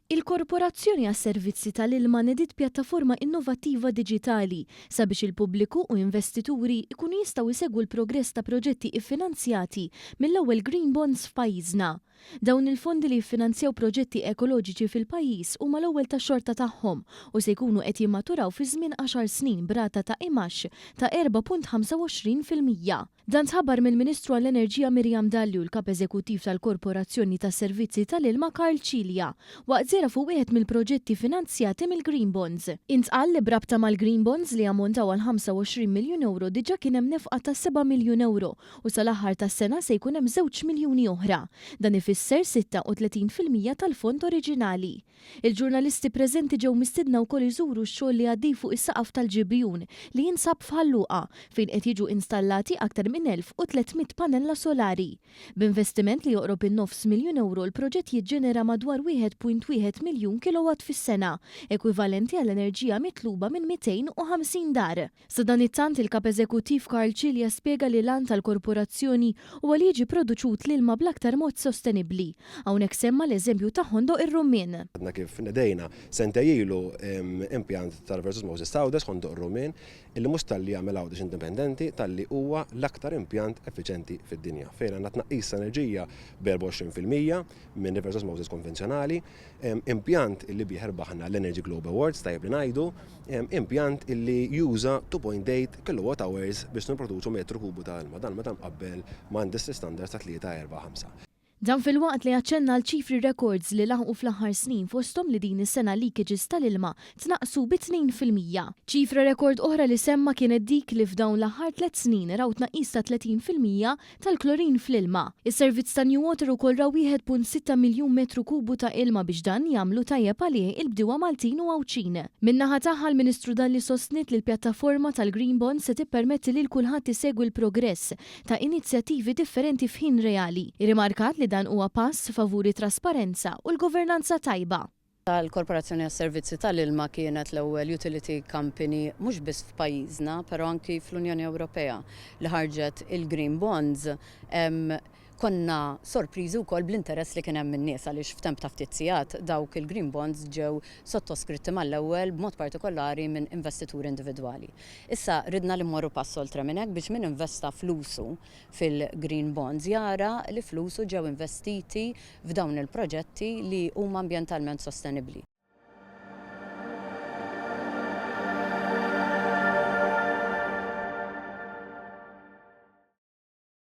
Il-Korporazzjoni għas-Servizzi tal-Ilma nediet pjattaforma innovattiva diġitali sabiex il-pubbliku u investituri jkunu jistgħu jsegwu l-progress ta' proġetti iffinanzjati mill-ewwel Green Bonds f'pajjiżna. Dawn il-fondi li jiffinanzjaw proġetti ekoloġiċi fil-pajjiż huma l-ewwel tax-xorta tagħhom u se jkunu qed jimmaturaw fi żmien għaxar snin b'rata ta' imgħax ta' 4.25%. Dan tħabbar mill-Ministru għall-Enerġija Miriam Dalli u l-Kap Eżekuttiv tal-Korporazzjoni tas-Servizzi tal-Ilma Karl Cilia waqt żjara fuq wieħed mill-proġetti finanzjati mill-Green Bonds. Intqal li b'rabta mal-Green Bonds li jammontaw għal 25 miljun ewro diġà kien hemm nefqa ta' 7 miljun ewro u sal-aħħar tas-sena se jkun hemm żewġ miljuni oħra. Dan ifisser 36% tal-fond oriġinali. Il-ġurnalisti preżenti ġew mistiedna wkoll iżuru x-xogħol li għaddej fuq is-saqaf tal-ġibjun li jinsab f'Ħal Luqa fejn qed jiġu installati aktar minn 1,300 panella solari. B'investiment li joqrob in-nofs miljun ewro l-proġett jiġġenera madwar 1.1 miljun kilowatt fis-sena, ekwivalenti għall-enerġija mitluba minn 250 dar. Sadanittant, il-Kap Eżekuttiv Karl Cilia spjega li l-għan tal-korporazzjoni huwa li jiġi produċut l-ilma bl-aktar mod sostenibbli. Hawnhekk semma l-eżempju ta' Ħondoq ir-Rummien. Għadna kif nedejna sentejn ilu impjant ta' reverse osmosis t'Għawdex, Ħondoq ir-Rummien, illi mhux talli jagħmel Għawdex indipendenti, talli huwa l-aktar impjant effiċjenti fid-dinja, fejn għandna tnaqqis ta' enerġija b'24% minn reverse osmosis konvenzjonali, impjant illi bih rbaħna l-Energy Globe Awards, tajjeb li ngħidu, impjant illi juża 2.8 kilowatt hours biex nipproduċu metru kubu ta' ilma, dan meta mqabbel ma' industry standards ta' 3, 4, 5. Dan filwaqt li aċċenna għal ċifri records li laħqu fl-aħħar snin fosthom li din is-sena leakages tal-ilma tnaqqsu bi 2%. Ċifra rekord oħra li semma kienet dik li f'dawn l-aħħar 3 snin raw tnaqqis ta' 30% tal-klorin fl-ilma. Is-servizz ta' New Water ukoll raw 1.6 miljun metru kubu ta' ilma biex dan jagħmlu tajjeb għalih il-bdiewa Maltin u Għawdxin. Min-naħa tagħha l-Ministru Dalli sostniet li l-pjattaforma tal-Green Bonds se tippermetti lil kulħadd isegwi l-progress ta' inizjattivi differenti f'ħin reali. Irrimarkat li dan huwa pass favur it-trasparenza u l-governanza tajba. Tal-Korporazzjoni għas-Servizzi tal-Ilma kienet l-ewwel utility company mhux biss f'pajjiżna, però anki fl-Unjoni Ewropea li ħarġet il-Green Bonds. Konna sorpriżi wkoll bl-interess li kien hemm min-nies għaliex f'temp ta' ftit sigħat dawk il-Green Bonds ġew sottoskritti mal-ewwel b'mod partikolari minn investituri individwali. Issa ridna li mmorru pass oltre minn hekk biex min investa flusu fil-Green Bonds jara li flusu ġew investiti f'dawn il-proġetti li huma ambjentalment sostenibbli.